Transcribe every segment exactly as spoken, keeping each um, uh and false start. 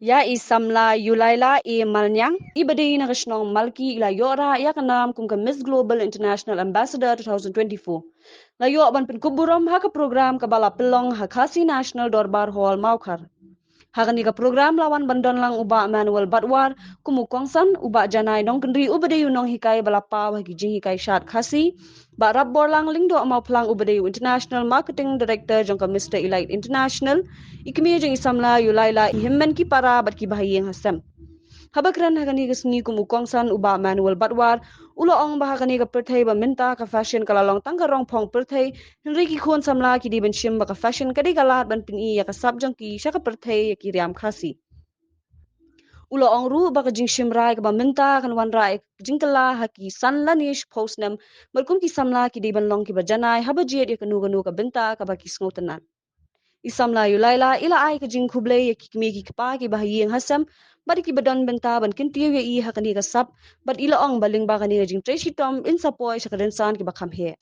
Ïa i samla Yulaila A Malniang, i ba dei na ka shnong Malki, i la ïoh rah ïa ka nam kum ka Miss Global International Ambassador two thousand twenty-four. La ïoh ban pynkup burom ha ka program kaba la pynlong ha Khasi National Dorbar Hall, Mawkhar. Ha kane ka program la wan ban don lang u Bah Manuel Batwar kum u kongsan, u Bah Janai Nongkynrih uba dei u nonghikai ba la paw ha ki jinghikai shad Khasi, Bah Rapborlang Lyngdoh Mawphlang uba dei u International Marketing Director jong ka Mister Elite International, i kmie jong i samla Yulaila, i hynmen ki para bad ki bahaïing hasem. Haba kren ha kane ka sngi kum u kongsan, u Bah Manuel Batwar u la ong ba ha kane ka pyrthei ba mynta ka fashion ka la long tang ka rongphong pyrthei, hynrei ki khun samla ki dei ban shim ba ka fashion ka dei ka lad ban pyni ïa ka sap jong ki sha ka pyrthei, ïa ki riam Khasi. U la ong ruh ba ka jingshim rai kaba mynta kan wanrah ïa ka jingkylla ha ki san lane shiphew snem, bad kum ki samla ki dei ban long kiba janai haba jied ïa kano kano ka bynta kaba ki sngewtynnat. I samla Yulaila i la ai ka jingkhublei ïa ki kmie ki kpa, ki bahaïing hasem bad ki ba don bynta ban kyntiew ïa i ha kane ka sap, bad i la ong ba lyngba kane ka jingtrei shitom in sa poi sha ka rynsan kiba kham heh.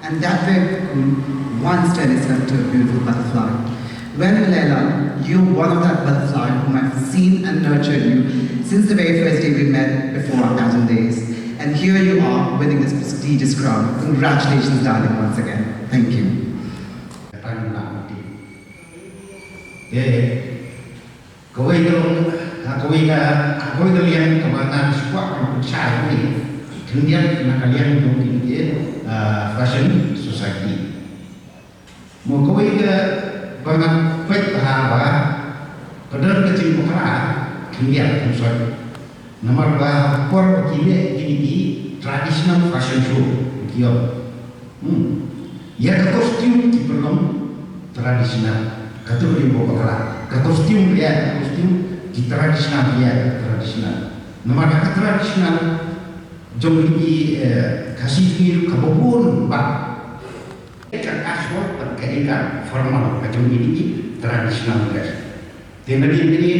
And that way, cocoon once turned itself to a beautiful butterfly. Well, Leila, you're one of that butterfly whom I've seen and nurtured you since the very first day we met before our pageant days. And here you are, winning this prestigious crown. Congratulations, darling, once again. Thank you. Kawei ka, kawei ka, kawei ka liang kaba ngan sngewbha ban pynshai ïa phi. Khyndiat na ka liang jong kine ki, ah, Fashion Society. Mo kawei ka ba ngan peit bha ba ka don ka jingbakla khyndiat khynsoit. Namar ba por ba ki leh kine ki traditional fashion show ki ïoh. Hmm. Ïa ka costume ki pynlong traditional. Kato ka dei ba bakla. Ka costume ïa ka costume ki traditional ïa traditional. Namar ka traditional jong ki, eh, Khasi jong ngi ka ba bun bha. Ka casual bad ka formal ka jong ki traditional dress. Te na dei kane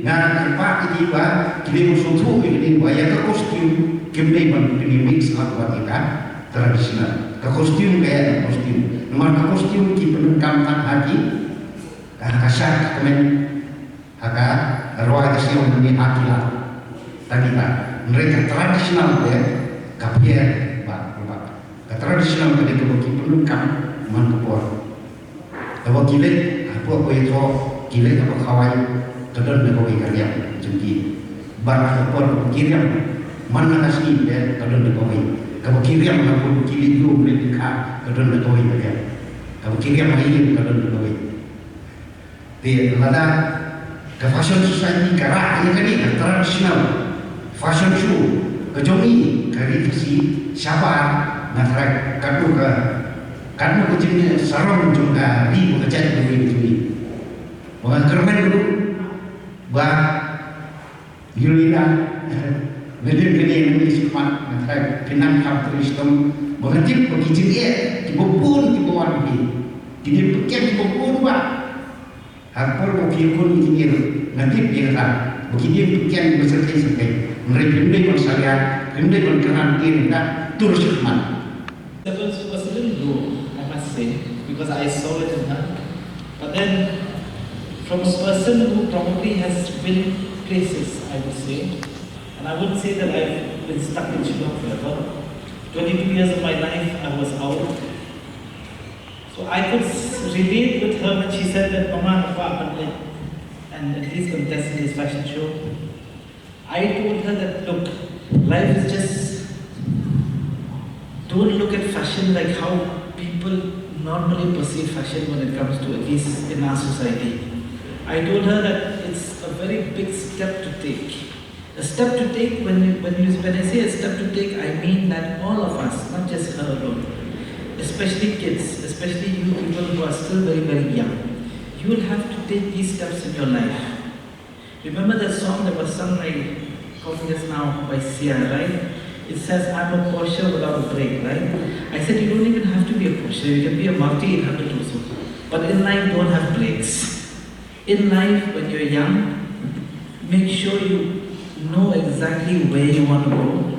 nga kyrpad ïa ki ba ki dei ban sngewthuh ïa kane ba ïa ka costume kim dei ban pynmix bad ïa ka traditional. Ka costume ka ïa ka costume. Namar ka costume ki pyndonkam tang ha ki, ha ka shad ka kmen, ha ka rwai ka shnong ne ha ki lad. Tang kita. Hynrei ka traditional te ka pher bha, bha. Ka traditional ka dei kaba ki pyndonkam man ka por. Haba ki leit hapoh ka ïathoh, ki leit hapoh khawai, ka don da kawei ka riam jong ki. Bad ha ka por kaba ki riam man la ka sngi te ka don da kawei. Kaba ki riam hapoh ki leit lum leit lyngkha, ka don da kawei ka riam. Kaba ki riam ha ïing ka don da kawei. Te lada ka Fashion Society ka rah ïa kane ka traditional fashion show ka jong ngi ka ri Khasi shabar, nga tharai katno ka, katno ka jingsarong jong ka ri bad ka jaitbynriew jong ngi. Ba nga kyrmen ruh ba Yulaila, nadien kane ngan ïa sngewmat, nga tharai phin nang kham trei shitom ba nga tip ba ki jingeh kiba bun kiba wan ha phi, ki jingpyrkhat kiba bun bha. Ha ka por ba phi ïakhun ïa kine ruh nga tip ïa kata ba ki jingpyrkhat kiba syrkhei syrkhei. Hynrei phim dei ban salia, phim dei ban kynran ïa kata, tur shakhmat. That was, was a little low, I must say, because I saw it in her. But then, from a person who probably has been places, I would say, and I wouldn't say that I've been stuck in Shillong forever. Twenty-two years of my life, I was out. So I could s- relate with her when she said that, "Mama, and, and at least contest in this fashion show." I told her that, "Look, life is just, don't look at fashion like how people normally perceive fashion when it comes to, at least in our society." I told her that it's a very big step to take. A step to take, when, when, you, when I say a step to take, I mean that all of us, not just her alone, especially kids, especially you people who are still very, very young, you will have to take these steps in your life. Remember that song that was sung by Kong just now by Sia, right? It says, "I'm a Porsche without a brake," right? I said, "You don't even have to be a Porsche, you can be a Maruti eight hundred also." But in life, don't have brakes. In life, when you're young, make sure you exactly where you want to go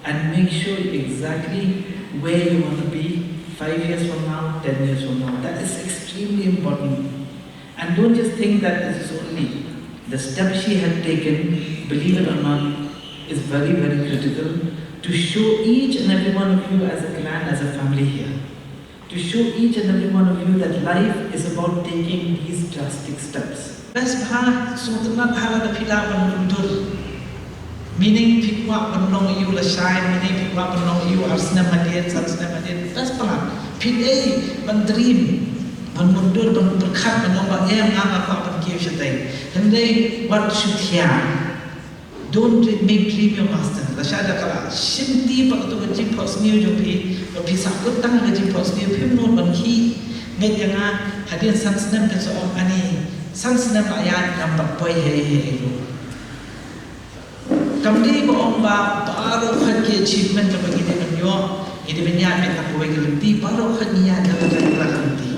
and make sure exactly where you want to be five years from now, ten years from now. That is extremely important. And don't just think that this is only the step she had taken, believe it or not, is very, very critical to show each and every one of you as a clan, as a family here. To show each and every one of you that life is about taking these drastic steps. Best bha, sngewtynnat ha lada phi lah ban mundur. Meaning phi kwah ban long ïa u lashai, meaning phi kwah ban long ïa u ar snem hadien, san snem hadien. Best bha, phi dei ban dream, ban mundur, ban pyrkhat, ban long ba em, nga kwah ban kiew shatei. Hynrei wat shu thiah. Don't dre- make dream your master. Lashai da ka la shimti pat katto ka jingphohsniew jong phi, ba phi sahkut tang ka jingphohsniew, phim nud ban khih. Ngeit ïa nga, hadien san snem phin sa ong, ani san snem la ïaid, ngam pat poi hei hei ruh. Kam dei ba ong ba baroh khoit ki achievement kaba ngi dei ban ïoh, ngi dei ban ïaid beit na kawei ka lynti, baroh khoit ngi ïaid na kawei ka lynti.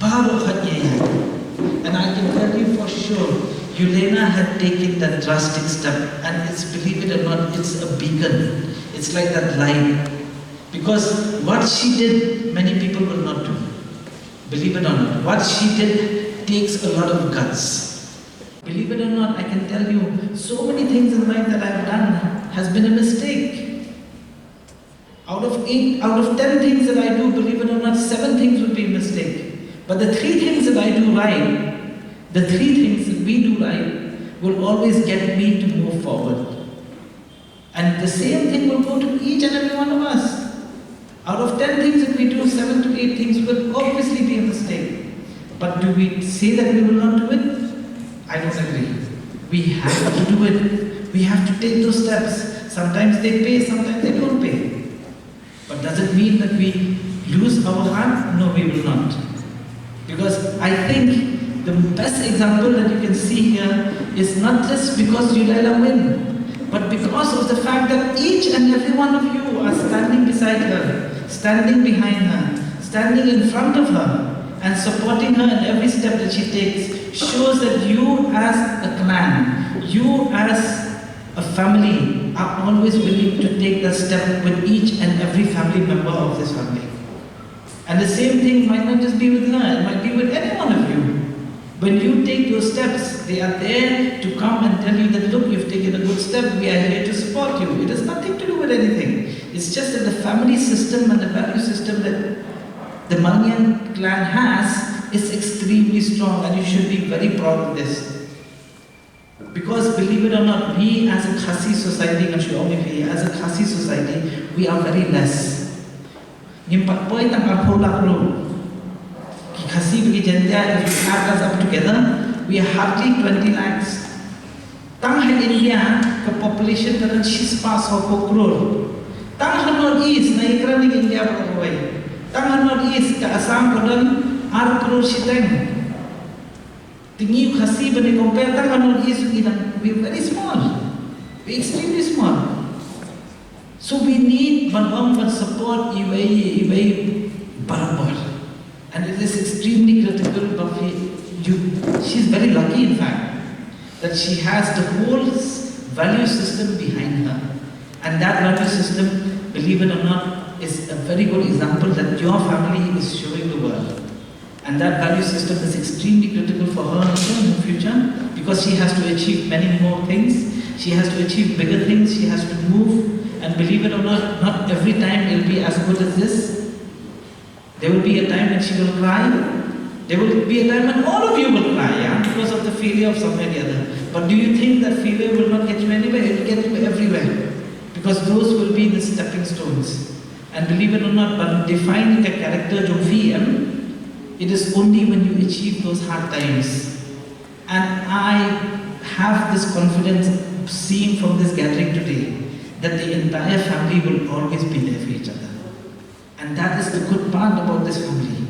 Baroh khoit ngi ïaid. And I can tell you for sure, Yelena had taken that drastic step, and it's, believe it or not, it's a beacon. It's like that light. Because what she did, many people will not do. Believe it or not, what she did takes a lot of guts. Believe it or not, I can tell you, so many things in life that I've done has been a mistake. Out of eight, out of ten things that I do, believe it or not, seven things would be a mistake. But the three things that I do right, the three things that we do right, will always get me to move forward. And the same thing will go to each and every one of us. Out of ten things that we do, seven to eight things will obviously be a mistake. But do we say that we will not do it? I don't agree. We have to do it. We have to take those steps. Sometimes they pay, sometimes they don't pay. But does it mean that we lose our heart? No, we will not. Because I think the best example that you can see here is not just because Yelena win, but because of the fact that each and every one of you are standing beside her, standing behind her, standing in front of her, and supporting her in every step that she takes shows that you as a clan, you as a family are always willing to take that step with each and every family member of this family. And the same thing might not just be with her, it might be with any one of you. When you take those steps, they are there to come and tell you that, look, you've taken a good step, we are here to support you. It has nothing to do with anything. It's just that the family system and the value system that the Mangyang clan has is extremely strong, and you should be very proud of this. Because believe it or not, we as a Khasi society, ngan shu ong ïa phi, as a Khasi society, we are very less. Ngim pat poi tang arphew lak ruh. Ki Khasi bad ki Jaintia, if you add us up together, we are hardly twenty lakhs. Tang ha India ka population ka don shispah sawphew klur. Tang ha North East, nga ïakren ïa ka India baroh kawei. Tang ha North East, ka Assam ka don ar klur shiteng. Te ngi u Khasi ban ïa compare tang ha North East, ngi dang, we are very small. We are extremely small. So we need ban ong, ban support iwei iwei barabor. And it is extremely critical ba phi, you, she's very lucky, in fact, that she has the whole s- value system behind her. And that value system, believe it or not, is a very good example that your family is showing the world. And that value system is extremely critical for her also in the future, because she has to achieve many more things. She has to achieve bigger things. She has to move. And believe it or not, not every time will be as good as this. There will be a time when she will cry. There will be a time when all of you will cry, yeah, because of the failure of somewhere or the other. But do you think that failure will not get you anywhere? It will get you everywhere. Because those will be the stepping stones. And believe it or not, but defining the character jong V M, it is only when you achieve those hard times. And I have this confidence seeing from this gathering today that the entire family will always be there for each other. And that is the good part about this family.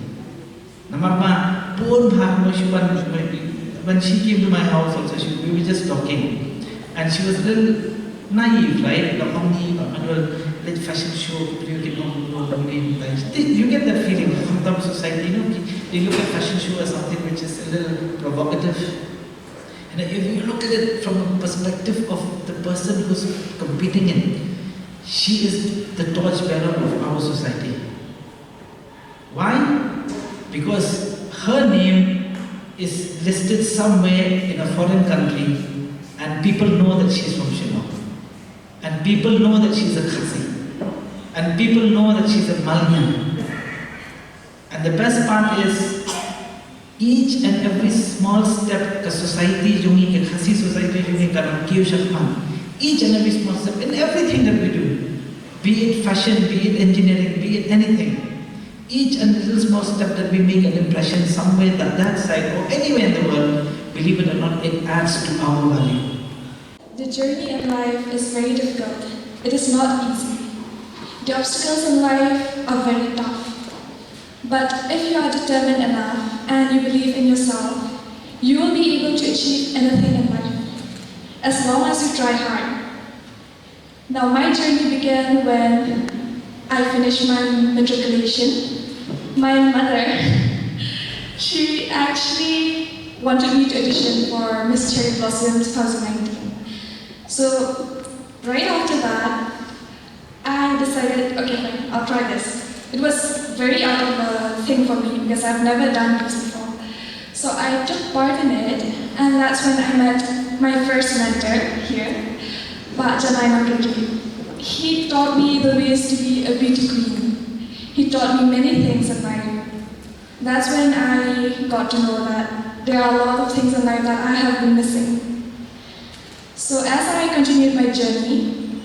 Namar ba bun bha, when she, when, when she came to my house also, she, we were just talking. And she was a little naive, right? Ba ong ni, ba man, well, leh fashion show, you can know, know, know, you get that feeling. Sometimes society, you know, they look at fashion show as something which is a little provocative. And if you look at it from a perspective of the person who's competing in, she is the torchbearer of our society. Why? Because her name is listed somewhere in a foreign country, and people know that she's from Shillong, and people know that she's a Khasi, and people know that she's a Malngiang. And the best part is, each and every small step ka society jong ngi, ka Khasi society jong ngi, kan kiew shapang. Each and every small step in everything that we do, be it fashion, be it engineering, be it anything, each and little small step that we make an impression somewhere that that side or anywhere in the world, believe it or not, it adds to our value. The journey in life is very difficult. It is not easy. The obstacles in life are very tough. But if you are determined enough and you believe in yourself, you will be able to achieve anything in life as long as you try hard. Now, my journey began when I finished my matriculation. My mother, she actually wanted me to audition for Miss Cherry Blossom twenty nineteen. So, right after that, I decided, okay, fine, I'll try this. It was very out of the thing for me because I've never done this before. So I took part in it, and that's when I met my first mentor here, Bah Janai Nongkynrih. He taught me the ways to be a beauty queen. He taught me many things in life. That's when I got to know that there are a lot of things in life that I have been missing. So as I continued my journey,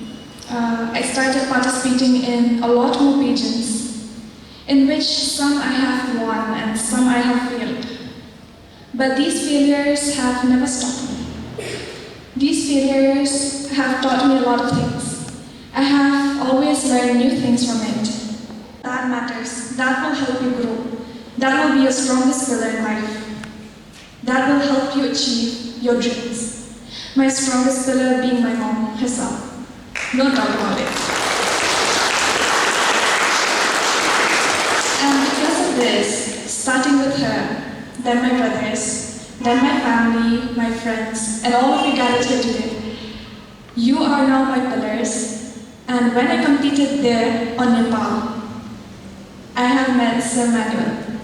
uh, I started participating in a lot more pageants, in which some I have won and some I have failed. But these failures have never stopped me. These failures have taught me a lot of things. I have always learned new things from it. That matters. That will help you grow. That will be your strongest pillar in life. That will help you achieve your dreams. My strongest pillar being my mom herself. No doubt about it. And because of this, starting with her, then my brothers, then my family, my friends, and all of you gathered here today, you are now my pillars. And when I competed there on Nepal, I have met Sir Manuel.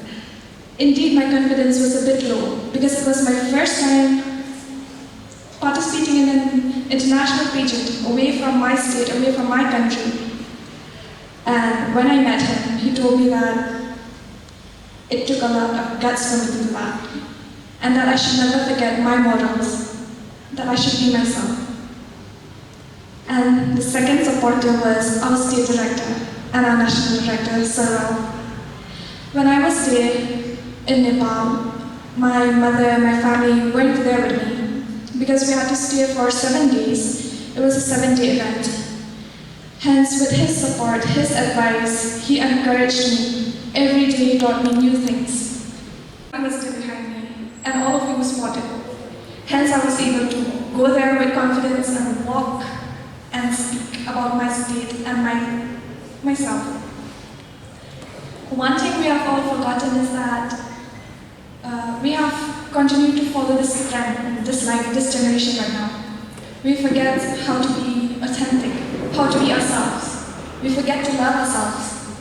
Indeed, my confidence was a bit low because it was my first time participating in an international pageant away from my state, away from my country. And when I met him, he told me that it took a lot of guts for me to do that, and that I should never forget my morals, that I should be myself. And the second supporter was our state director and our national director, Sir Rao. When I was there in Nepal, my mother and my family weren't there with me because we had to stay for seven days. It was a seven day event. Hence, with his support, his advice, he encouraged me. Every day he taught me new things. He was there behind me, and all of you were supportive. Hence, I was able to go there with confidence and walk and speak about my state and my myself. One thing we have all forgotten is that uh, we have continued to follow this trend in this life, this generation right now. We forget how to be authentic, how to be ourselves. We forget to love ourselves.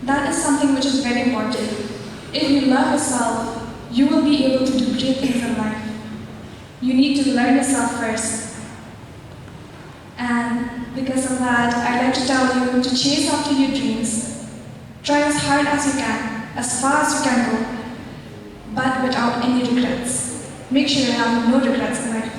That is something which is very important. If you love yourself, you will be able to do great things in life. You need to learn yourself first. And because of that, I'd like to tell you to chase after your dreams. Try as hard as you can, as far as you can go, but without any regrets. Make sure you have no regrets in life.